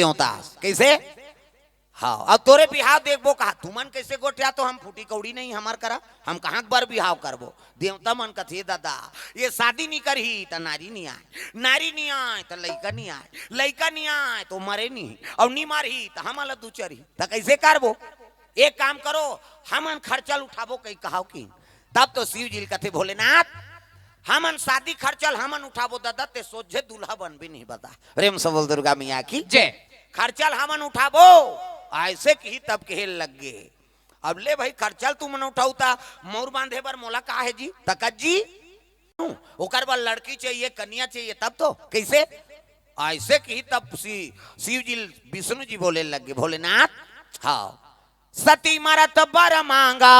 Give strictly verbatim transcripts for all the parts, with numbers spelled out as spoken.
देवता। कइसे? हाँ, अब तोरे बिहाव देखबो कहा, तुमन कइसे गोठियाथो, हम फूटी कौड़ी नहीं हमर करा, हम कहाँ बर बिहाव करबो? देवता मन कथे, दादा, ये शादी नी करही त नारी नी आय, नारी नी आय त लइका नी आय, लइका नी आय त मरे नी, अउ नी मरही त हमन ला दुचरही, त कइसे करबो? एक काम करो, हमन खर्चा ल उठाबो कहि कहाव कि। तब तो शिव जी ल कथे, भोलेनाथ, हमन शादी खर्चा ल हमन उठाबो दादा, ते सोझे दूल्हा बनबे नहीं बता। प्रेम से बोल दुर्गा मैया की। जय। खर्चा ल हमन उठाबो, अइसे किही तब कहे लग गे। अब ले भाई, खर्चा ल तुमन उठाहू त मउर बांधे बर मोला का हे जी? त कस जी, ओकर बर लड़की चाहिए, कन्या चाहिए, तब तो। कइसे? अइसे किही तब शि-, शिव जी, विष्णु जी बोले लग गे, भोलेनाथ, हाँ, सती मरत बर मांगा,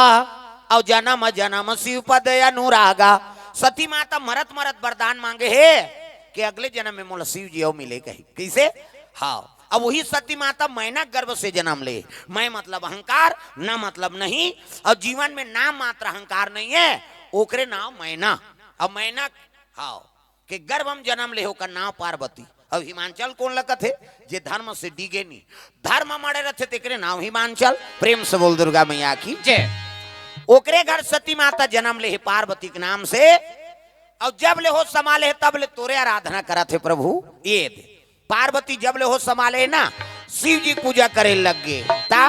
अउ जनम जनम शिव पद अनुरागा। सती माता मरत मरत वरदान मांगे हे कि अगले जनम में मोला शिव जी अउ मिले कही। कइसे? हाँ, अब वही सती माता मैना गर्भ से जनम ले। मैं मतलब अहंकार, ना मतलब नहीं, अउ जीवन में नाम मात्र अहंकार नहीं हे, ओकरे नाव मैना। अब मैना, हाँ, के गर्भ म जनम ले हे, ओकर नाव पार्वती। अब हिमांचल कोन ल कथे? जे धर्म से डिगे नी, धर्म म अड़े रथे, तेकरे नाव हिमांचल। प्रेम से बोल दुर्गा मैया की। जय। ओकरे घर सती माता जनम ले हे पार्वती के नाम से, अउ जब ले होश समाले हे, तब ले तोरे आराधना करत हे प्रभु। ये दे, पार्वती जब ले होश समाले हे ना, शिव जी पूजा करे लग गे। ता,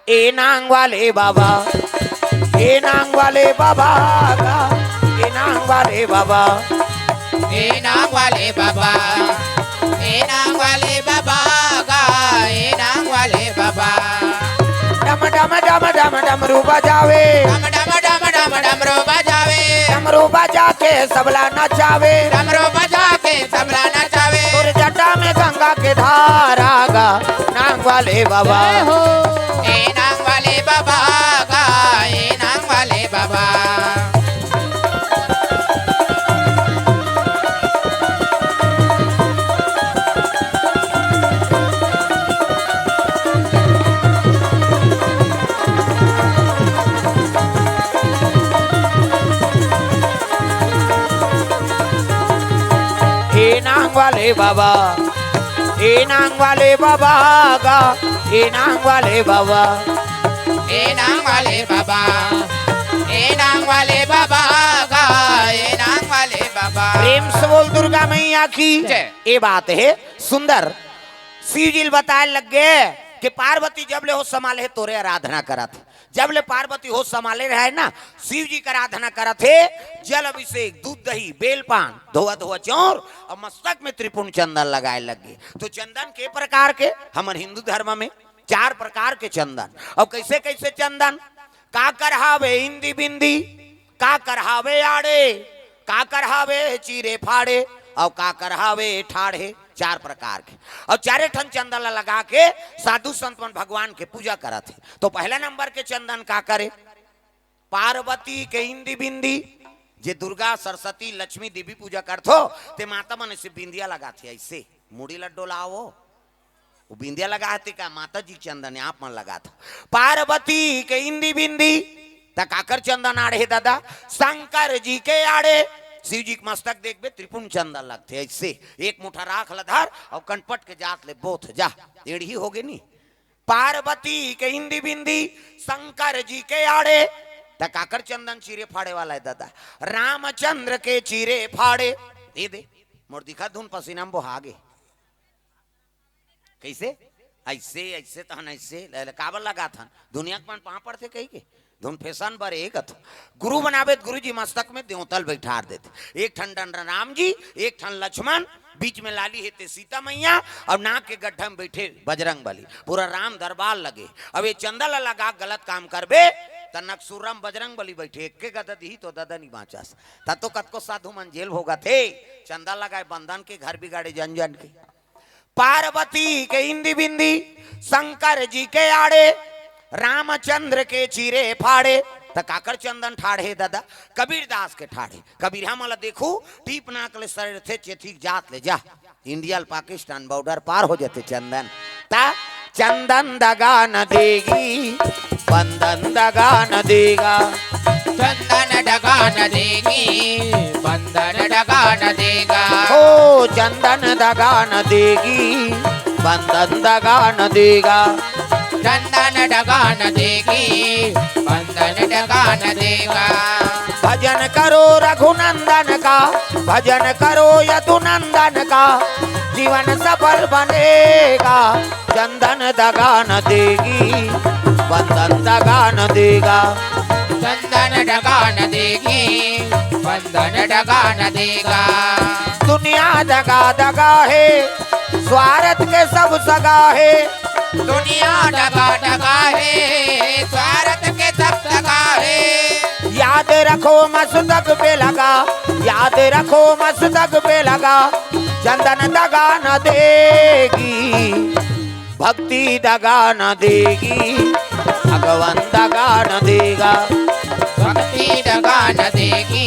ए नांग वाले बाबा, ए नांग वाले बाबा गा, ए नांग वाले बाबा। ए नांग वाले बाबा, ए नांग वाले बाबा गा, ए नांग वाले बाबा। डम डम डम डम डमरू बजावे, डम डम डम डम डमरू बजावे, डमरू बजा के सबला नचावे, डमरू बजा के सबला नचावे। तोर जटा में गंगा के धारा गा, नांग वाले बाबा। जय हो। ए नांग वाले बाबा गा, ए नांग वाले बाबा। ए नांग वाले बाबा, ए नांग वाले बाबा गा, ए नांग वाले बाबा। ए नांग वाले बाबा, ए नांग वाले बाबा गा, ए नांग वाले बाबा। प्रेम से बोल दुर्गा मैया की। जय। ए बात हे सुंदर। शिव जी ल बताए लग गे कि पार्वती जब ले होश समाले हे तोरे आराधना करत हे। जब ले पार्वती होश समाले रहे ना, शिव जी के आराधना करत हे, जल अभिषेक, दूध दही, बेल पान, धोवा धोवा चौर अउ मस्तक में त्रिपुंड चंदन लगाए लग गे। तो चंदन के प्रकार के? हमर हिंदू धर्म में चार प्रकार के चंदन। अउ कइसे कइसे चंदन? काकर हावे इंदी बिंदी, काकर हावे आड़े, काकर हावे चीरे फाड़े, अउ काकर हावे ठाढ़े। चार प्रकार के। अउ चारे ठन चंदन ला लगा के साधु संत मन भगवान के पूजा करत हे। तो पहला नंबर के चंदन काकर ए? पार्वती के इंदी बिंदी। जे दुर्गा, सरस्वती, लक्ष्मी देवी पूजा करथो, ते माता मन अइसे बिंदिया लगाथे, अइसे मुड़ी ला डोलावो, वो बिंदिया लगाथे का? माता जी के चंदन ए, आप मन लगाथो। पार्वती के इंदी बिंदी, त काकर चंदन आड़े हे दादा? शंकर जी के आड़े। शिव जी के मस्तक देखबे, त्रिपुंड चंदन लगथे, अइसे एक मुठा राख ल धर अउ कनपट के जात ले बोथ जा, एड़ही होगे नी। पार्वती के इंदी बिंदी, शंकर जी के आड़े, त काकर चंदन चीरे फाड़े वाला हे दादा? रामचंद्र के चीरे फाड़े। ए दे, मोर दिखा धुन पसीना म बोहा गे। कइसे? अइसे, अइसे तहन अइसे, ले, ले, काबर लगाथन? दुनिया के मन पाँव पड़थे कहिके? धुन फैशन बर ए कथो। गुरु बनाबे त गुरु जी मस्तक में देवता ल बइठार देथे। एक ठन डंडा राम जी, एक ठन लक्ष्मण, बीच में लाली हे ते सीता मैया, अउ नाक के गड्ढा में बइठे बजरंग बली। पूरा राम दरबार लगे। अब ए चंदन ल लगा के गलत काम करबे, त नकसुर्रा म बजरंग बली बइठे, एक्के गदा दिही तो ददा नी बाँचस। त तो कतको साधु मन जेल भोगत हे, चंदन लगाए बंदन के, घर बिगाड़े जन जन के। पार्वती के इंदी बिंदी, शंकर जी के आड़े, रामचंद्र के चीरे फाड़े, त काकर चंदन ठाढ़े दादा? कबीरदास के ठाढ़े। कबीरहा मन ला देखू, टीप नाक ले सरेरथे, चेथी के जात ले जा, इंडिया ल पाकिस्तान बॉर्डर पार हो जथे चंदन। त चंदन दगा न देगी, बंदन दगा न देगा। चंदन दगा न देगी, बंदन दगा न देगा। ओ चंदन दगा न देगी, बंदन दगा न देगा। चंदन डगा न देगी, बंदन डगा न देगा। भजन करो रघुनंदन का, भजन करो यदुनंदन का, जीवन सफल बनेगा। चंदन दगा न देगी, बंदन दगा न देगा। चंदन डगा न देगी, बंदन डगा न देगा। दुनिया दगा दगा है, स्वार्थ के सब सगा है। दुनिया डगा डगा है, स्वार्थ के सब सगा है। याद रखो मस्तक पे लगा, याद रखो मस्तक पे लगा, चंदन दगा न देगी, भक्ति दगा न देगी, भगवान दगा न देगा। भक्ति दगा न देगी,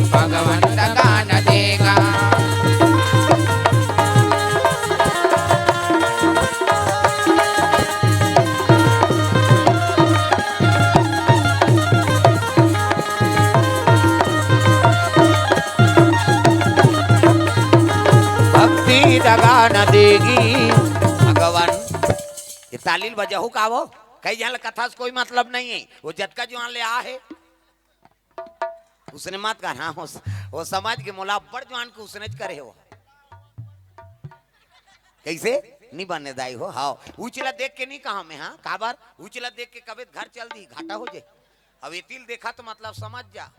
भगवान दगा न देगा। भक्ति दगा न देगी, भगवान। ये ताली ल बजाहू का वो? कई झन ल कथा से कोई मतलब नहीं है, वो जतका जुआन ले आ है, उसने मत कर। हाँ, वो, वो समझ के मोला बड़ जुआन के उसने च करे हो। कैसे? नहीं बने दाई हो। हाँ, उचला देख के नहीं कहा मैं, हाँ, काबर? उचला देख के कबे घर चल दी, घाटा हो जाए। अब ये तिल देखा तो मतलब समझ जा।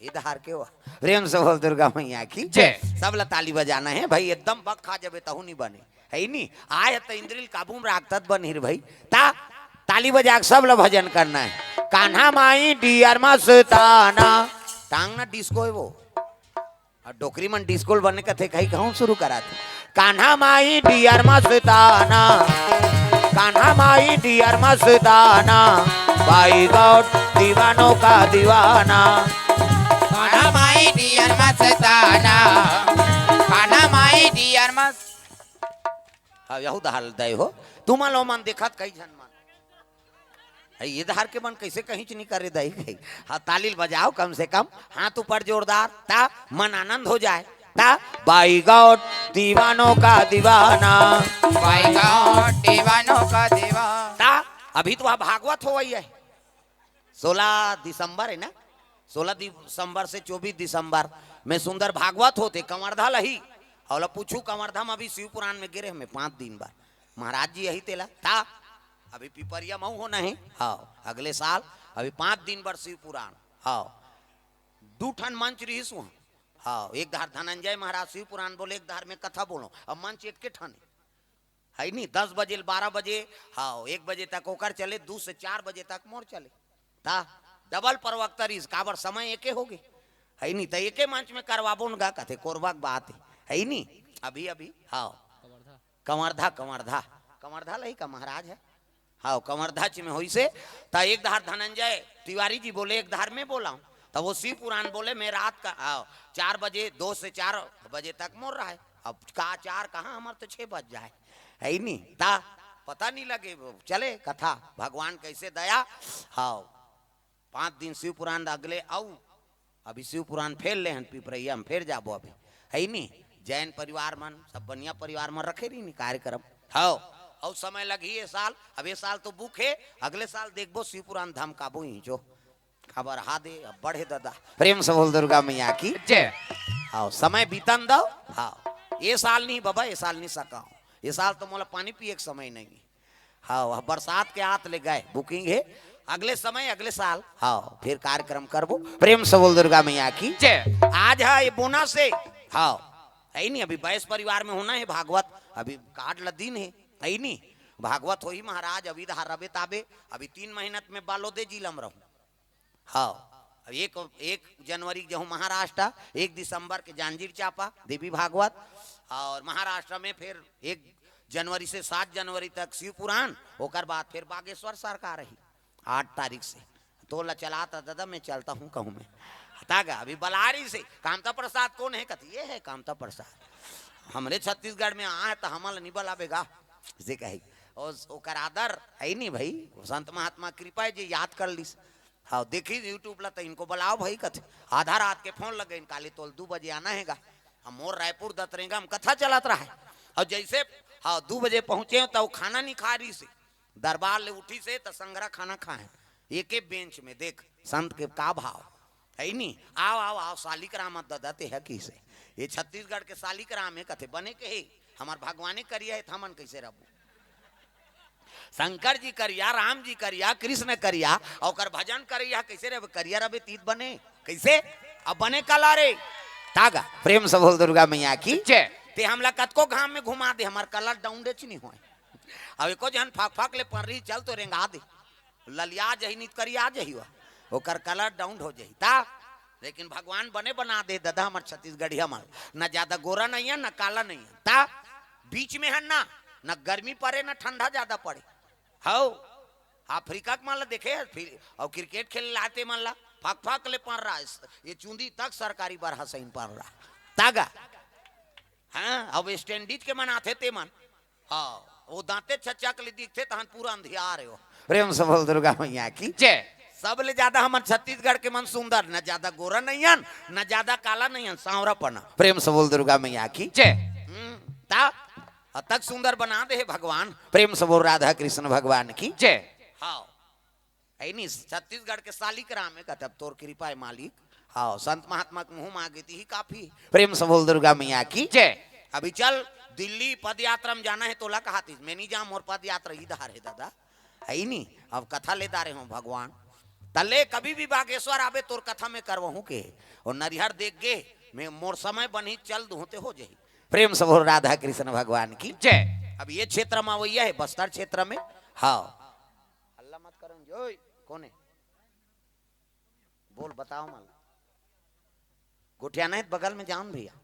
इधर के हो। प्रेम से बोल दुर्गा मैया की जय। सब ला ताली बजाना है भाई, एकदम बक खा जबे तहु नहीं बने, है नी? आय त इंद्रिल काबू में राखतत बन हिर भाई। ता ताली बजा के सब ला भजन करना है। कान्हा माई डियर मस्ताना, टांग ना डिस्को है वो। और डोकरी मन डिस्को बने कथे कही कहूँ शुरू करा थे। कान्हा माई डियर मस्ताना, कान्हा माई डियर मस्ताना, बाई गॉड दीवानों का दीवाना। कान्हा माई डियर मस्ताना, कान्हा माई डियर मस्त। हाँ, यहू दहाल दय हो। तुम लो मन देखत कई झन मन। है, ये धार के मन कैसे कहीं च नहीं करे दाई कहीं। हाँ, ताली ल बजाओ कम से कम, हाथ ऊपर जोरदार, ता मन आनंद हो जाए। ता बाई गॉड दीवानों का दीवाना। बाई गॉड दीवानों का दीवाना। ता अभी तो वह भागवत हो गई है, सोलह दिसंबर है ना, सोलह दिसंबर से चौबीस दिसंबर में सुंदर भागवत होते कंवरधा लही। और पूछू कंवरधा में अभी शिव पुराण में गिरे हमें पाँच दिन बार महाराज जी यही तेला ता अभी पिपरिया मऊ होना है। हाँ, अगले साल अभी पाँच दिन बर शिव पुराण। हाँ, दू ठन मंच रहीस वहाँ। हाँ, एक धार धनंजय महाराज शिव पुराण बोले, एक धार में कथा बोलो। अब मंच एक के ठन है, है नी? दस बजे ले बारह बजे, हाँ, एक बजे तक ओकर चले, दू से चार बजे तक मोर चले। ता डबल प्रवक्ता रहीस, काबर समय एके हो गे, है नी? त एके मंच में करवाबो न गा, कथे कोरबा के बात है, है नी? अभी अभी, हाँ, कंवरधा, कंवरधा, कंवरधा लही का महाराज है। हाँ, कंवरधा च में होइसे, त एक धार धनंजय तिवारी जी बोले, एक धार मैं बोलाऊं। त वो शिव पुराण बोले, मैं रात का, हाँ, चार बजे, दो से चार बजे तक मोर रहा है। अब का चार कहाँ, हमार तो छह बज जाए, है नी? ता पता नहीं लगे, चले कथा, भगवान कैसे दया। हाँ, पाँच दिन शिव पुराण अगले आऊ, अभी शिव पुराण फेर ले हन पिपरैया में, फेर जाबो अभी, है नी? जैन परिवार मन, सब बनिया परिवार मन रखे रही नी कार्यक्रम। हाँ, और समय लगही ये साल, अब ये साल तो बुक है, अगले साल देखबो शिव पुराण धमकाबो ही जो। खबर हा दे, अब बढ़े दादा। प्रेम से बोल दुर्गा मैया की जय। हाँ, समय बीतन दो। हाँ, ये साल नहीं बाबा, ये साल नहीं सका हूँ, ये साल तो मोला पानी पिए के समय नहीं। हाँ, वह बरसात के आत ले गए, बुकिंग है, अगले समय, अगले साल, हाँ, फिर कार्यक्रम करबो। प्रेम से बोल दुर्गा मैया की जय। आज है ये बोनस है। हाँ, है नी, अभी बैस परिवार में होना है भागवत, अभी कार्ड ल दिन है, है नी? भागवत होही महाराज, अभी धार रबे ताबे, अभी तीन महीना में बालोदे जिला में रहूँ। हाँ, अब एक, एक जनवरी के जहूँ महाराष्ट्र, एक दिसंबर के जांजीर चापा देवी भागवत, और महाराष्ट्र में फिर एक जनवरी से सात जनवरी तक शिव पुराण, ओकर बाद फिर बागेश्वर सरकार रही आठ तारीख से। तोला चलाता दादा, मैं चलता हूँ कहूँ मैं। तागा अभी बलारी से कामता प्रसाद कौन है? कथी ये है कामता प्रसाद। हमरे छत्तीसगढ़ में आए तो हमल नहीं बलाबेगा, इसे कही। और ओकर आदर है नहीं भाई, संत महात्मा कृपा है जे याद कर लीस। हाँ, देखी YouTube ला तो इनको बुलाओ भाई, कथे आधा रात के फोन लगे, काली तोल दू बजे आना है गा। हम मोर रायपुर दतरेगा, हम कथा चलत रहा है। और जैसे अउ दू बजे पहुंचे त वो खाना नहीं खा रहिसे। दरबार ले उठिसे त संघरा खाना खाए। एके बेंच में देख संत के का भाव। है नी? आव, आव, आव, सालिक राम ददा ते ह किसे। ये छत्तीसगढ़ के सालिक राम हे कथे, बने के हे, हमर भगवाने करिया हे, त हमन कैसे रहबो? शंकर जी करिया, राम जी करिया, कृष्ण करिया, अउ ओकर भजन करिया, कैसे रहबे? करिया रहबे तीत बने, कैसे? अब बने कला रे। तागा, प्रेम से बोल दुर्गा मैया की। जय। ते हमला कतको घाम में घुमा दे, हमर कलर डाउन डेच नहीं होए। अब एको जन फाक फाक ले पर्री, चल तो रेंगा दे। ललिया जही, नित करिया जही वा। ओकर कलर डाउन हो जही। ता, लेकिन भगवान बने बना दे, ददा हमर छत्तीसगढ़िया मन। न ज्यादा गोरा नहीं है, न काला नहीं है। ता, बीच में है ना, न गर्मी पड़े, न ठंडा ज्यादा पड़े। हौ, अफ्रीका के मन ला देखे, फिर, अउ क्रिकेट खेले ला आथे मन ला, फाक फाक ले पर्रा, ये चुंदी तक सरकारी बरहा सही पर्रा। तागा। हाँ, अब स्टैंडिज के मन आथे ते मन। हाँ, वो दांते छच्चा के ले दिखथे, तहन पूरा अंधियार हे वो। प्रेम से बोल दुर्गा मैया की। जय। सबले ज्यादा हमर छत्तीसगढ़ के मन सुंदर, न ज्यादा गोरा नहीं हन, न ज्यादा काला नहीं हन, सांवरा पना। प्रेम से बोल दुर्गा मैया की। जय। हम्म, ता, अतक सुंदर बना दे हे भगवान। प्रेम से बोल राधा कृष्ण भगवान की। जय। हाँ। है नी, छत्तीसगढ़ के सालिक राम हे, कहते, "अब तोर कृपा हे मालिक।" हाँ, संत महात्मा के मुंह मांगे ती ही काफी। प्रेम से बोल दुर्गा मैया की। जय। अभी चल, दिल्ली पदयात्रा में जाना हे, तोला कहातीस, मैं नहीं जाऊं, मोर पदयात्रा इधर हे दादा। है नी, अब कथा ले दारे हों भगवान। तले कभी भी बागेश्वर आबे, तोर कथा में करवहूं के। और नरिहर देख गे, मैं मोर समय बनी, चल दूं ते हो जाही। प्रेम से बोल राधा कृष्ण भगवान की। जय। अब ये क्षेत्र में वही है, बस्तर क्षेत्र में। हाँ। हल्ला मत करो जोई। कोने? बोल, बताओ मन। गोठिया नहीं बगल में जान भैया।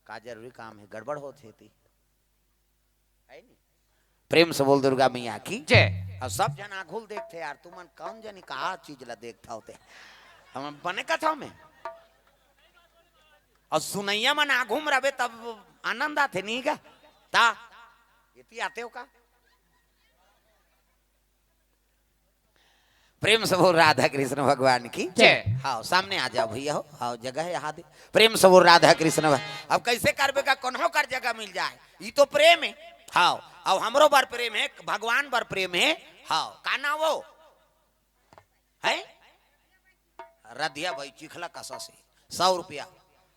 का जरूरी काम है, गड़बड़ होत हे ती। है नी? प्रेम से बोल दुर्गा मैया की। जय। अब सब जन आघुल देखथे यार, तुमन कौन जनी का चीज ला देखथव ते। हम बने कथा में। अउ सुनइया मन आघू में रहिबे तब आनंद आथे, नहीं का? ता, एती आते हो का? प्रेम से बोल राधा कृष्ण भगवान की। जय। हाँ, सामने आ जाओ भैया हो, हाँ, जगह हे यहाँ दे। प्रेम से बोल राधा कृष्ण भग-, अब कैसे करबे का, कोनो कर जगह मिल जाए, ये तो प्रेम हे। हाँ, अब हमरो बर प्रेम हे, भगवान बर प्रेम हे। हाँ, का नाम वो? हैं? रधिया भाई चिखला कसा से सौ रुपया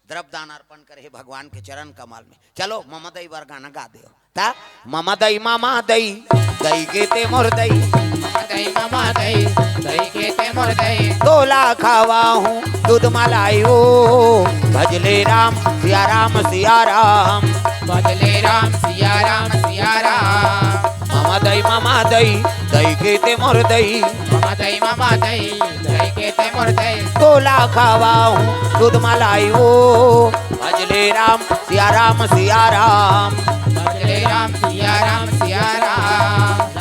द्रव्य दान अर्पण करे हे भगवान के चरण कमल में। चलो, ममा दई बर गाना गा दे। ता, ममा दई, ममा दई, दई के ते मोर दई। ममा दई, ममा दई, दई के ते मोर दई। तोला खवाहूँ दूध मलाई ओ, भजले राम, सिया राम, सिया राम। भजले राम, सिया राम, सिया राम। ममा दई, ममा दई, दई के ते मोर दई। ममा दई, ममा दई, दई के ते मोर दई। तोला खवाहूँ दूध मलाई ओ, भजले राम, सिया राम, सिया राम। भजले राम, सिया राम, सिया राम।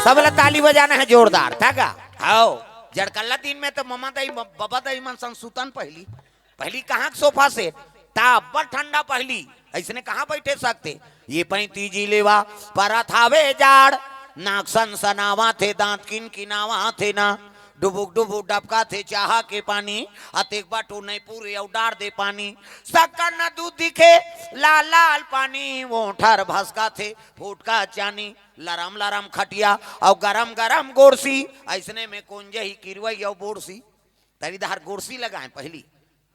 सबला ताली बजाना हे जोरदार, था का? हाओ, जड़कल्ला दिन में तो ममा दई, म-, बबा दई मन संग सुतन पहली। पहली कहाँ के सोफा सेट? ता अब्बड़ ठंडा पहली, अइसने कहाँ बैठे सकते? ये पैंतीजी लेवा परत हावे जाड़, नाक सनसनावत हे, दांत किनकिनावत हे ना, डुबुक डुबुक डबकत हे चाहा के पानी, अतेक बाटो नइ पूरे अउ डार दे पानी, सक्कर न दूध दिखे, लाल लाल पानी, ओंठ हर भसकत हे, फुटका चानी, लरम लरम खटिया, अउ गरम गरम गोरसी, अइसने में कोंजही किरवई अउ बोरसी। तरी डहर गोरसी लगाए पहली।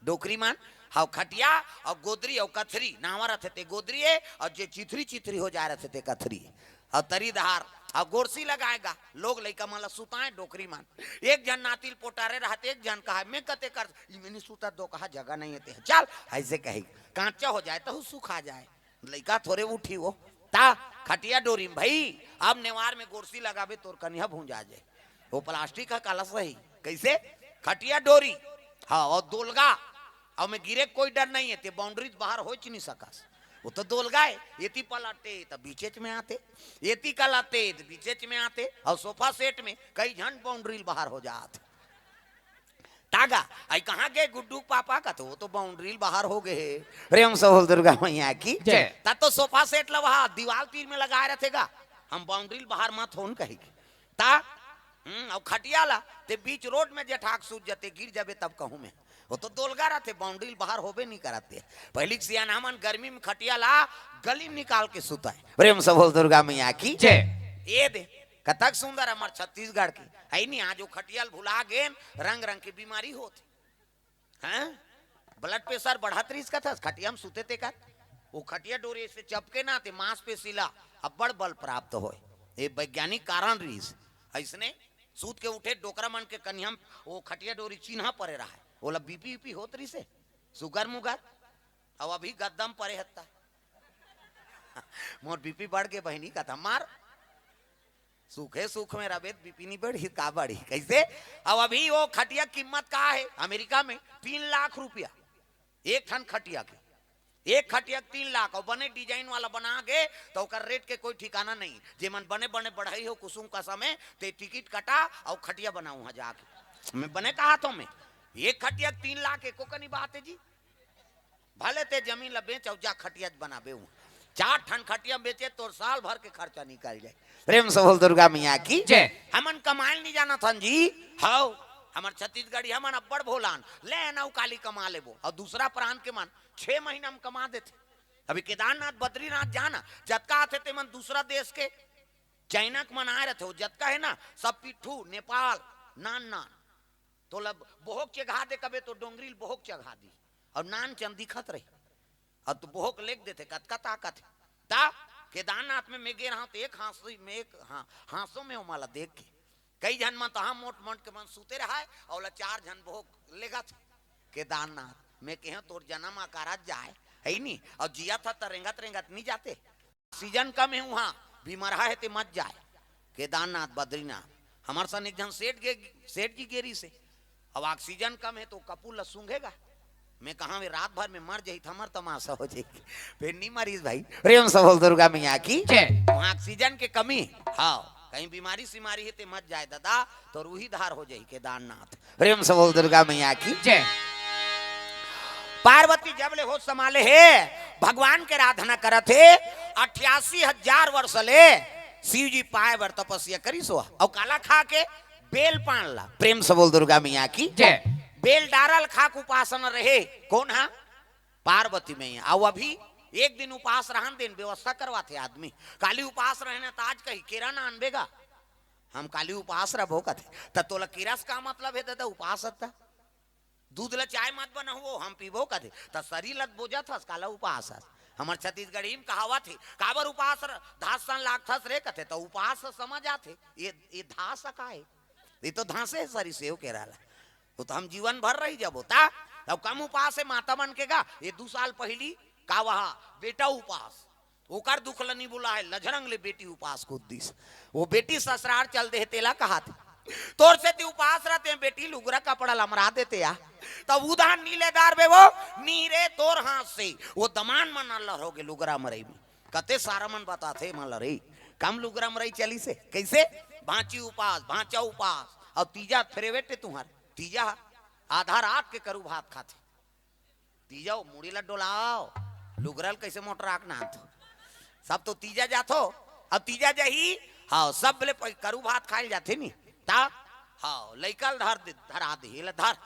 डोकरी मन, हव खटिया अउ गोदरी अउ कथरी, नावा रथे ते गोदरी ए, अउ जे चिथरी चिथरी हो जाए रथे ते कथरी ए। अउ तरी डहर, अउ गोरसी लगाए गा, लोग लइका मन ला सुताए डोकरी मन। एक झन नातिल पोटारे रहत, एक झन कहा, "मैं कते कर, इमे नी सुतत दो कहा, जगह नहीं हे ते, चल," अइसे कही। कांचा हो जाए, तहू सुखा जाए। लइका थोरे उठी वो। ता खटिया डोरी में भई, अब नेवार में गोरसी लगाबे तोर कनिहा भूंजा जाए। वो प्लास्टिक ह काला सही। कइसे? खटिया डोरी। हाँ, अउ दोलगा। अउ में गिरे के कोई डर नहीं हे, ते बाउंड्री बाहर होच नहीं सकस। वो तो दोलगा हे, एती पलटे त बीचेच में आते, एती कलाते त बीचेच में आते, अउ सोफा सेट में कई झन बाउंड्री बाहर हो जात। तागा, अई कहाँ गे गुड्डू के पापा? कथे, "वो तो बाउंड्री बाहर हो गे हे।" प्रेम से बोल दुर्गा मैया की। जय। ता तो सोफा सेट लवा, दीवाल तीर में लगाए रथे गा, हम बाउंड्री बाहर मत होन कही के। ता, हम्म, अउ खटिया ला, ते बीच रोड में जेठाक सूत जते, गिर जाबे तब कहूँ में। वो तो दोलगा रहिथे, बाउंड्री बाहर होबे नहीं करत हे। पहिली के सियान हमन गर्मी में खटिया ला गली में निकाल के सुताय। प्रेम से बोल दुर्गा मैया की जय। ये दे, कतक सुंदर हमर छत्तीसगढ़ के। है नहीं, आज वो खटिया ल भुला गेन, रंग रंग के बीमारी होत हे। हैं? ब्लड प्रेशर बढ़त रहिस कथस, खटिया में सुते ते कर। वो खटिया डोरी से चपके ना ते मांसपेशी ला अब्बड़ बल प्राप्त होय। ये वैज्ञानिक कारण रहिस। अइसने सूत के उठे डोकरा मन के कनिहा म वो खटिया डोरी चिन्हा परे रहय। ओला बीपी वीपी होत रहिसे, सुगर मुगर। अब अभी गद्दा म परे हत्ता। मोर बीपी बढ़ गे बहिनी, कथा मार। सुखे सुख में रबे त बीपी नहीं बढ़ी, का बढ़ी? कैसे? अब अभी वो खटिया कीमत का है अमेरिका में? तीन लाख रुपया एक ठन खटिया के। एक खटिया के तीन लाख, और बने डिजाइन वाला बना के तो ओकर रेट के कोई ठिकाना नहीं। जे मन बने बने बढ़ई हो कुसुम का समय, ते टिकट कटा और खटिया बनाऊ हा जाके। मैं बने कहा तो मैं, एक खटिया के तीन लाख एको कनी बात है जी। भले ते जमीन ला बेच और जा खटिया बनाबे हूँ। चार ठन खटिया बेचे तोर साल भर के खर्चा निकल जाए। प्रेम से बोल दुर्गा मैया की जय। हमन कमाइल नहीं जानत हन जी। हव, हमर छत्तीसगढ़ी हमन अब्बड़ भोलान। ले ना काली कमा लेबो। और दूसरा प्रांत के मन छह महीना में कमा देथे। अभी केदारनाथ बद्रीनाथ जाना, जतका आथे ते मन दूसरा देश के, चाइना के मन आए रहथे, वो जतका है ना सब पिट्ठू, नेपाल, नान नान। तो लब बोहक चघा दे कबे तो डोंगरी ल बोहक चघा दी। और नान चन दिखत रही। अब तो बोहक लेख देथे, कतका ताकत है। ता केदारनाथ में मैं गे रहा तो एक हाँसी में, एक हाँ, हाँसो में ओमा ला देख के कई झन मन तहाँ मोट मोट के मन सूते रहाय, और ओला चार झन बोहक लेगत हे। केदारनाथ में कहे तोर जन्म अकारत जाए, है नी? और जिया था त रेंगत रेंगत नहीं जाते। ऑक्सीजन कम है वहाँ, बीमार है ते मत जाए। केदारनाथ, बद्रीनाथ, हमार सन एक झन सेठ गे, सेठ जी गेरी से, अब ऑक्सीजन कम है तो कपूर ला सूंघेगा। मैं कहा वे रात भर में मर जाही त हमर तमाशा हो जाही। फिर नहीं मरीज भाई। प्रेम से बोल दुर्गा मैया की जय। वहाँ ऑक्सीजन के कमी, हाँ, कहीं बीमारी सीमारी है ते मत जाए दादा, तो रूही धार हो जाही केदारनाथ। प्रेम से बोल दुर्गा मैया की जय। पार्वती जब ले होश संभाले हे, भगवान के आराधना करत हे, अट्ठासी हजार वर्ष ले शिव जी पाए बर तपस्या करिस हो। और काला खा के? बेल पान ला। प्रेम से बोल दुर्गा मैया की जय। बेल डारल खा के उपासन रहे। कौन हा? पार्वती मैया। अउ अभी एक दिन उपास रहन देन, व्यवस्था करवाथे आदमी। काली उपास रहे ना, त आज कही केरा ना आनबे गा, हम काली उपास रहबो कथे। त तोला केरा से का मतलब है दादा, उपास हत्ता? दूध ला चाय मत बनाओ, हम पीबो कथे। त शरीर लत बोजत हस, काला उपास हस? हमर छत्तीसगढ़ी में कहावत है, काबर उपास र-, धास सन लागथस रे कथे, त उपास से समझ आथे, ये, ये धास का है? ये तो धासे है शरीर से, वो केरा ला। वो तो हम जीवन भर रही जाबो ता। तब कम उपास है माता मन के गा। ये दू साल पहली का वहा बेटा उपास, ओकर दुख ल नहीं बुला है, लझरंग ले बेटी उपास कूद दिस। वो बेटी ससुरार चल दे, तेला कहा थे, तोर से ती उपास रहते हैं बेटी, लुगरा कपड़ा लमरा देते या। तब उधार नीले दार बे वो, नी रे तोर हाथ से। वो दमान मन अल्लर हो गे लुगरा मरई में। कते सारा मन बताथे मन ल रे, कम लुगरा मरई चली से। कैसे? भांची उपास, भांचा उपास, और तीजा फेरे बेटे तुहर। तीजा आधा रात के करू भात खाथे। तीजा वो मुड़ी ला डोलाओ, लुगरा ल कैसे मोटराक नाथ। सब तो तीजा जाथो, अब तीजा जाही, हाँ, सब ले पै-, करू भात खाइल जाथे नी, ता, हाँ, लइका ल धर दे, धरा दे, ये ले धर,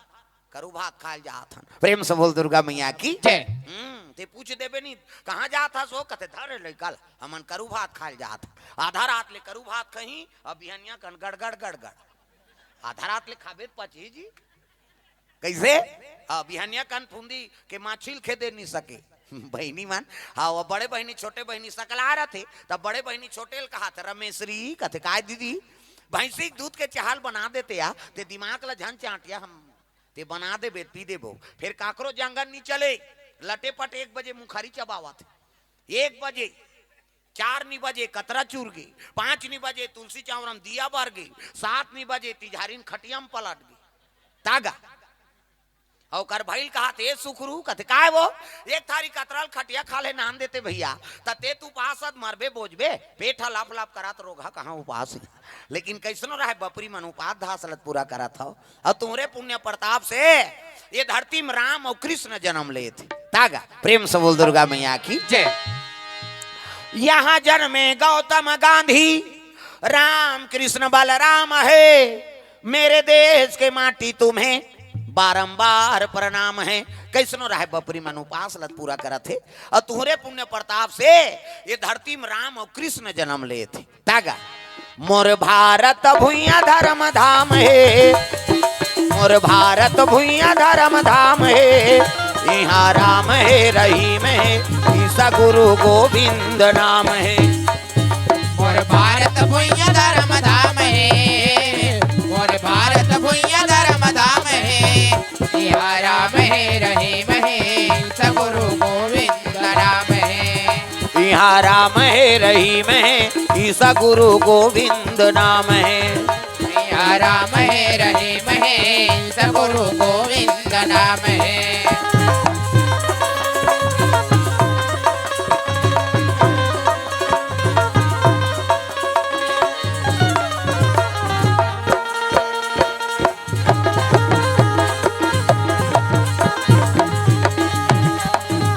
करू भात खाइल जात हन। प्रेम से बोल दुर्गा मैया की जय। हम्म, ते पूछ देबे नी, कहाँ जात हस हो, कथे, धर रे लइका ल, हमन करू भात खाइल जात हन। आधा रात ले करू भात खही, अब बिहनिया कन गड़गड़ गड़गड़। आधा रात ले खाबे त पची जी। कैसे? हाँ, बिहनिया कन फुंदी के माछी ल खेदे नहीं सके। बहिनी मन, हाँ, वो बड़े बहिनी, छोटे बहिनी सकला रथे, तब बड़े बहिनी छोटे ल कहा थे, "रमेशरी," कथे, "काय दीदी?" "भैंसी के दूध के चाहल बना देते या, ते दिमाग ला झन चाटिया हम, ते बना देबे, पी देबो।" फिर काकरो जंगल नहीं चले, लटे पट एक बजे मुखारी चबावत। एक बजे, चार नी बजे कतरा चूर गे, पाँच नी बजे तुलसी चौरा म दिया बर गे, सात नी बजे तिजहारी म खटिया म पलट गे। तागा। अउ ओकर भइल कहा थे, "ए सुखरू," कथे, "काय वो? एक थारी कतरा ल खटिया खा ले नान देते भैया, त ते तू उपास अस मरबे बोजबे, पेट ह लप लप करत रोगहा कहाँ उपास हे।" लेकिन कैसनो रहे बपरी मन उपास धास ल त पूरा करत हव। अउ तुम्हरे पुण्य प्रताप से ये धरती में राम अउ कृष्ण जन्म लेथे। तागा, प्रेम से बोल दुर्गा मैया की जय। यहाँ जन्मे गौतम गांधी, राम कृष्ण बलराम है, मेरे देश के माटी तुम्हें बारंबार प्रणाम हे। कइसनो राहय बपरी मन उपास ल पूरा करत हे, अउ तुंहरे पुण्य प्रताप से ये धरती म राम अउ कृष्ण जनम लेत हे। त गा, मोर भारत भुइयां धरम धाम हे, मोर भारत भुइयां धरम धाम हे, इहां राम हे रहीम हे, ईसा गुरु गोविंद नाम हे। मोर भारत भुइयां धरम धाम हे, मोर भारत भुइयां धरम धाम हे, इहां राम हे रहीम हे, ईसा गुरु गोविंद नाम हे। इहां राम हे रहीम हे, ईसा गुरु गोविंद नाम हे। इहां राम हे रहीम हे, ईसा गुरु गोविंद नाम हे।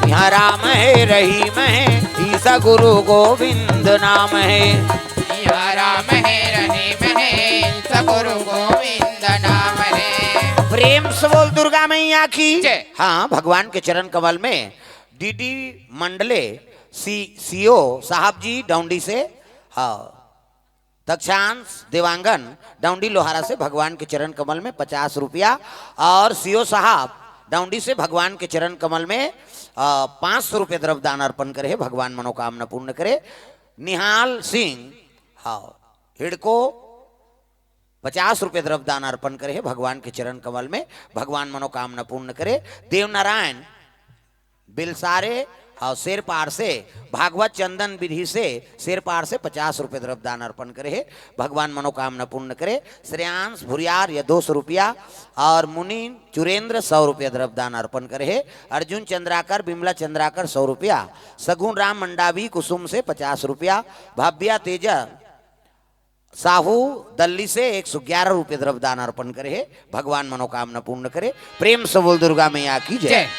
इहां राम हे रहीम हे, ईसा गुरु गोविंद नाम हे। इहां राम हे रहीम हे, ईसा गुरु गोविंद नाम हे। प्रेम से बोल दुर्गा मैया की। जय। हाँ, भगवान के चरण कमल में डीडी मंडले सी, सीओ साहब जी डौंडी से, हाँ, दक्षांश देवांगन डौंडी लोहारा से भगवान के चरण कमल में पचास रुपया और सीओ साहब डौंडी से भगवान के चरण कमल में, अ, पाँच सौ रुपया द्रव्य दान अर्पण करे हे, भगवान मनोकामना पूर्ण करे। निहाल सिंह, हाँ, हिड़को पचास रुपया द्रव्य दान अर्पण करे हे, भगवान के चरण कमल में, भगवान मनोकामना पूर्ण करे। देवनारायण बेलसारे और शेरपार से भागवत चंदन विधि से शेरपार से पचास रुपये द्रव्य दान अर्पण करे हे, भगवान मनोकामना पूर्ण करे। श्रेयांश भुरियार ये दो सौ रुपया और मुनि चुरेंद्र सौ रुपया द्रव्य दान अर्पण करे हे। अर्जुन चंद्राकर, बिमला चंद्राकर सौ रुपया, सगुन राम मंडावी कुसुम से पचास रुपया, भाव्या तेजा साहू दल्ली से एक सौ ग्यारह रुपये द्रव्य दान अर्पण करे हे, भगवान मनोकामना पूर्ण करे। प्रेम से बोल दुर्गा मैया की जय। जय।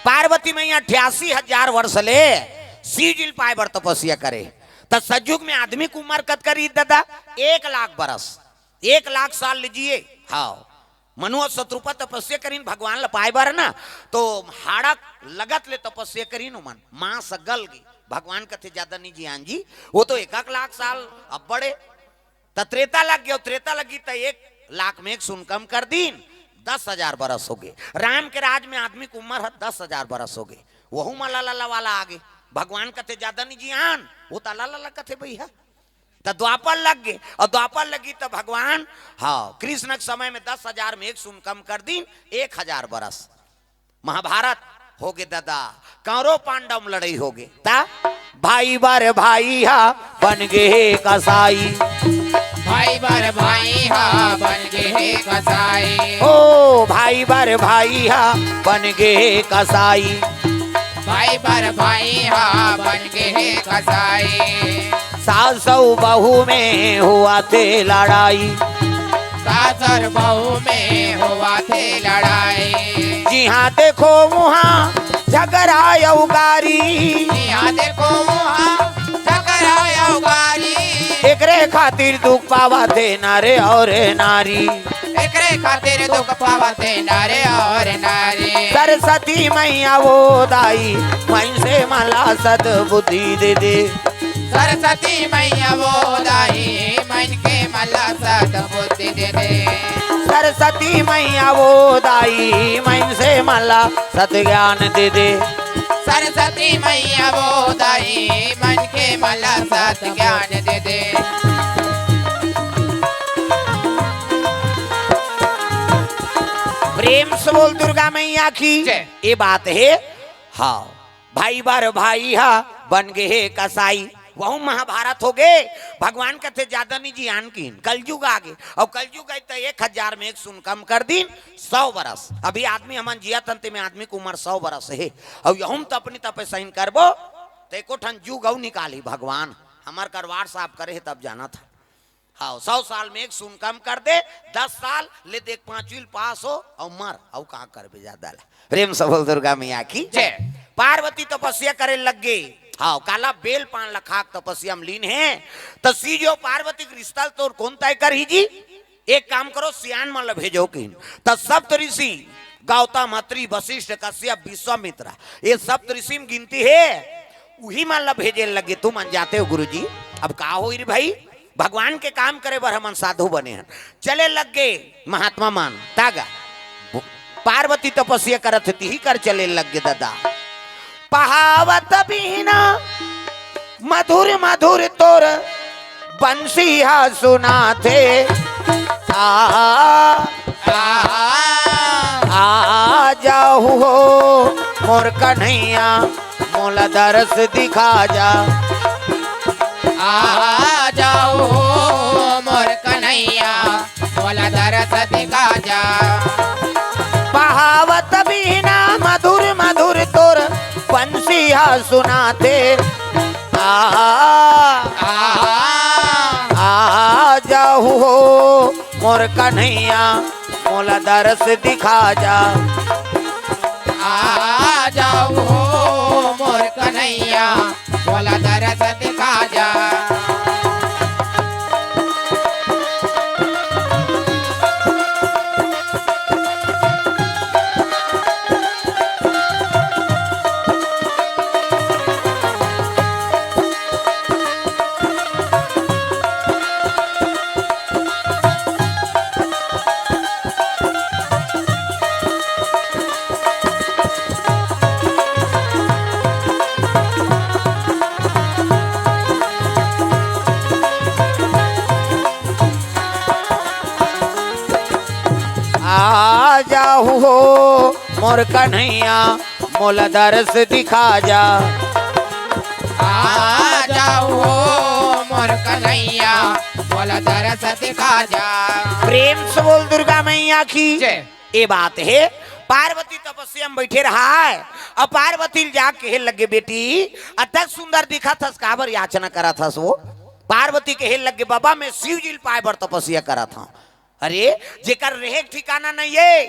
पार्वती मैया अट्ठासी हजार वर्ष ले शिव जी ल पाए बर तपस्या करे, त सतयुग में आदमी के उम्र कतका रही दादा? एक लाख बरस, एक लाख साल ले जिए। हाँ, मनु अउ शतरूपा तपस्या करिन भगवान ल पाए बर ना, तो हाड़क लगत ले तपस्या करिन ओमन, मांस गल गे। भगवान कथे, "ज्यादा नहीं जियान जी, वो तो एक एक लाख साल अब्बड़े।" त त्रेता लग गे, त्रेता लगी त एक लाख में एक सुन कम कर दीन, दस हजार बरस हो गे। राम के राज में आदमी के उम्र ह दस हजार बरस हो गे, वहू म लला वाला आ गे। भगवान कथे, "ज्यादा नहीं जियान," वो त लला कथे भैया। त द्वापर लग गे, अउ द्वापर लगी त भगवान, हाँ, कृष्ण के समय में दस हजार में एक सुन कम कर दीन, एक हजार बरस। महाभारत हो गे दादा, कौरव पांडव में लड़ाई हो गे। त भाई बर भाई हा बन गे हे कसाई। भाई बर भाई हा बन गे हे कसाई। ओ भाई बर भाई हा बन गे हे कसाई। भाई बर भाई हा बन गे हे कसाई। सास अउ बहू में हुआ थे लड़ाई। सास अउ बहू में हुआ थे लड़ाई। जिहां देखो उहां झगरा अउ गारी। जिहां देखो उहां झगरा अउ गारी। एकरे खातिर दुख पावा थे नर अउ नारी। एकरे खातिर दुख पावा थे नर अउ नारी। सरस्वती मैया वो दाई, मनखे मन ला सद्बुद्धि दे दे। सरस्वती मैया वो दाई, मनखे मन ला सद्बुद्धि दे दे। सरस्वती मैया वो दाई, मनखे मन ला सत ज्ञान दे दे। सरस्वती मैया वो दाई, मनखे मन ला सत ज्ञान दे दे। प्रेम से बोल दुर्गा मैया की। जय। ये बात हे। हाँ, भाई बर भाई हा बन गे हे कसाई। वहू महाभारत हो गे। भगवान कथे, "ज्यादा नहीं जियान किन, कलयुग आ गे।" अउ कलयुग आय त एक हजार में एक सुन कम कर दीन, सौ बरस। अभी आदमी हमन जियत हन, तेमे आदमी के उम्र सौ बरस हे। अउ यहू म त अपनी तपस्या करबो, त एको ठन जुग अउ निकाली भगवान। हमर करवार साफ करे हे, तब जानत हे। हाँ, सौ साल में एक सुन कम कर दे, दस साल ले देख, पांचवी ल पास हो अउ मर, अउ का करबे ज्यादा ला। प्रेम से बोल दुर्गा मैया की जय। पार्वती तपस्या करे लग गे। हाँ, काला बेल पान ल खा के तपस्या में लीन हे। त शिव जी अउ पार्वती के रिश्ता ल तोर कोन तय करही जी? एक काम करो, सियान मन ल भेजो किन। त सप्त ऋषि गौतम, अत्रि, वशिष्ठ, कश्यप, विश्वामित्र, ये सप्त ऋषि म गिनती हे, उही मन ल भेजे लगे। तुमन जाते हो गुरुजी, अब का होई रे भाई, भगवान के काम करे बर हमन साधु बने हन। चले लग गे महात्मा मन। तागा पार्वती तपस्या करत हे, तिही कर चले लग गे दादा। पहावत बीना मधुर मधुर तोर बंसी हा सुनाथे। आ, आ, आ जाहू हो मोर कन्हैया, मोला दरस दिखा जा। आ जाहू हो मोर कन्हैया, मोला दरस दिखा जा। पहावत बीना मधुर मधुर तोर बंसी हा सुनाथे। आ, आ, आ जाहू हो मोर कन्हैया, मोला दरस दिखा जा। आ जाहू हो मोर कन्हैया, मोला दरस दिखा जा। आ जाहू हो मोर कन्हैया, मोला दरस दिखा जा। आ जाहू हो मोर कन्हैया, मोला दरस दिखा जा। प्रेम से बोल दुर्गा मैया की। जय। ए बात हे, पार्वती तपस्या म बइठे रहय, अउ पार्वती ल जाके कहे लगे, "बेटी, अतक सुंदर दिखत हस, काबर याचना करत हस वो?" पार्वती कहे लगे, "बबा, मैं शिव जी ल पाए बर तपस्या करत हंव।" अरे, जेकर रेहे के ठिकाना नइ हे,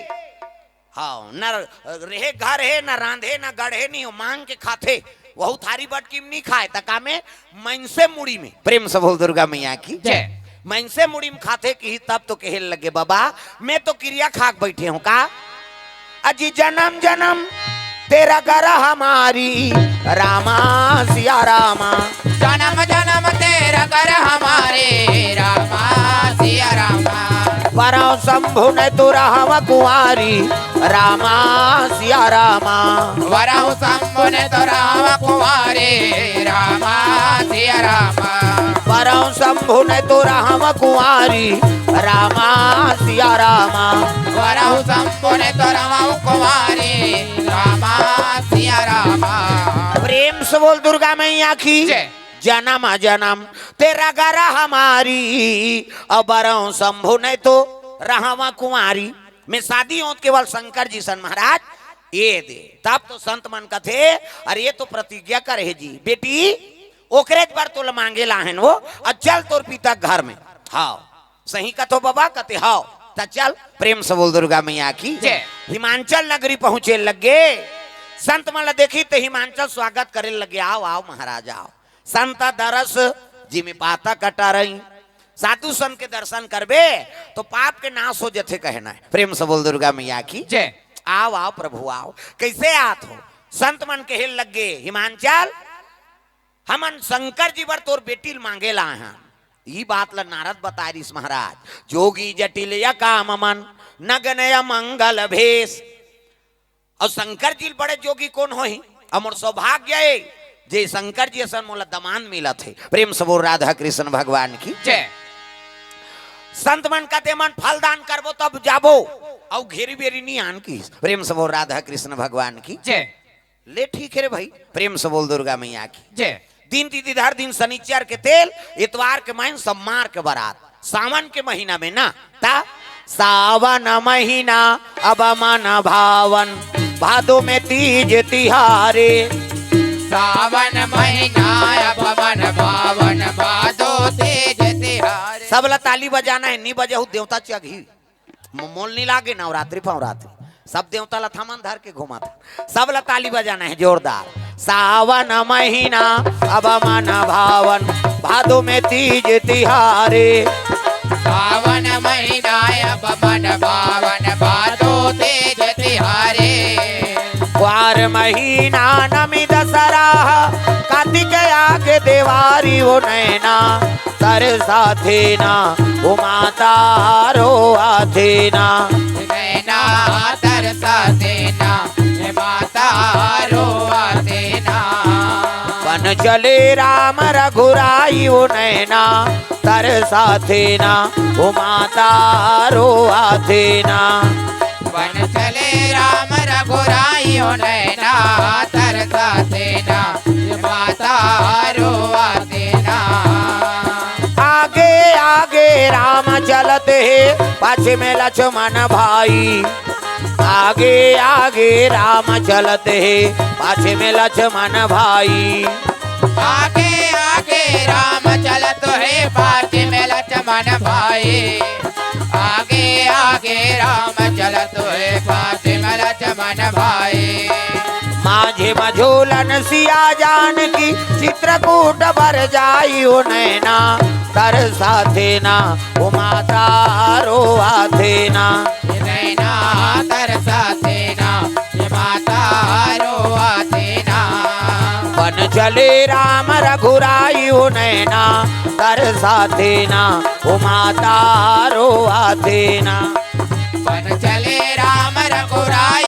हव, न रेहे घर हे, न रांधे, न गढ़े, नइ हो, मांग के खाथे। वहू थारी बटकी म नइ खाय, त का में? मइनसे मुड़ी में। प्रेम से बोल दुर्गा मैया की। जय। मइनसे मुड़ी में खाथे किही तब तो कहे लगे, "बबा, मैं तो किरिया खा के बइठे हंव का?" अजी जनम जनम तेरा घर हमारी रामा सिया रामा। जनम जनम तेरा घर हमारे रामा सिया रामा। वरौं शंभु न तो रहव कुंवारी रामा सिया रामा। वरौं शंभु न तो रहव कुंवारी रामा सिया रामा। वरौं शंभु न तो रहव कुंवारी रामा सिया रामा। वरौं शंभु न तो रहव कुंवारी रामा सिया रामा। प्रेम से बोल दुर्गा मैया की। जय। जनम जनम तेरा घर हमारी, अउ वरौं शंभु न तो रहव कुंवारी। मैं शादी हों त केवल शंकर जी सन महाराज, ये दे। तब तो संत मन कथे, "अरे ये तो प्रतिज्ञा करे हे जी, बेटी, ओकरे बर तोला मांगे ला हन वो, अउ चल तोर पिता के घर में।" हव, सही कथो बबा, कथे, "हव, त चल।" प्रेम से बोल दुर्गा मैया की। जय। हिमांचल नगरी पहुंचे लगे, संत मन ला देखिस त हिमांचल स्वागत करे लगे, "आव, आव महाराज, आव।" संत दरस जिमि पातक अटारई। साधु संत के दर्शन करबे तो पाप के नाश हो जथे कहना हे। प्रेम से बोल दुर्गा मैया की। जय। आव, आव प्रभु, आव। कइसे आत हो? संत मन कहे लगे, "हिमांचल, हमन शंकर जी बर तोर बेटी ल मांगे ला आए हन।" ई बात ल नारद बताय रिहिस महाराज, "जोगी जटिल अकाम मन, नगन अमंगल भेष।" अउ शंकर जी ल बड़े जोगी कोन होही? अउ मोर सौभाग्य ए जे शंकर जी असन मोला दमांद मिलत हे। प्रेम से बोल राधा कृष्ण भगवान की। जय। संत मन कथे, "मन फल दान करबो तब जाबो, अउ घेरी बेरी नइ आन" किहिस। प्रेम से बोल राधा कृष्ण भगवान की। जय। ले ठीक हे रे भाई, प्रेम से बोल दुर्गा मैया की। जय। दिन तिथि धर दिन शनिचर के तेल, इतवार के माइन सम्मार के बरात। सावन के महीना में ना, त सावन महीना अब मन भावन, भादो में तीज तिहारे। सावन महीना अब मन भावन, भादो तीज तिहारे। सब ला ताली बजाना हे, नी बजहू देवता चघही। म-, मोल नी लागे नवरात्रि फवरात्रि। सब देवता ला थमन धर के घुमात। सब ला ताली बजाना हे जोरदार। सावन महीना अब मन भावन, भादो में तीज तिहारे। सावन महीना अब मन भावन, भादो तीज तिहारे। कुआर महीना नमी दसरा, कातिक आगे देवारी ओ नैना, तरसाथे ना ओ माता रोआथे ना। नैना तरसाथे ना, हे माता रोआथे ना। बन चले राम रघुराई ओ नैना, तरसाथे ना ओ माता रोआथे ना। बन चले राम रघुराई ओ नैना, तरसाथे ना, हे माता रोआथे ना। आगे आगे राम चलत हे, पाछे में लक्ष्मण भाई। आगे आगे राम चलत हे, पाछे में लक्ष्मण भाई। आगे आगे राम चलत हे, पाछे में लक्ष्मण भाई। आगे आगे राम चलत हे, पाछे में लक्ष्मण भाई। माझे म झूलन सिया जानकी, चित्रकूट बर जाई ओ नैना, तरसाथे ना ओ माता रोआथे ना। नैना तरसाथे ना, हे माता रोआथे ना। बन चले राम रघुराई ओ नैना, तरसाथे ना ओ माता रोआथे ना। बन चले राम रघुराई।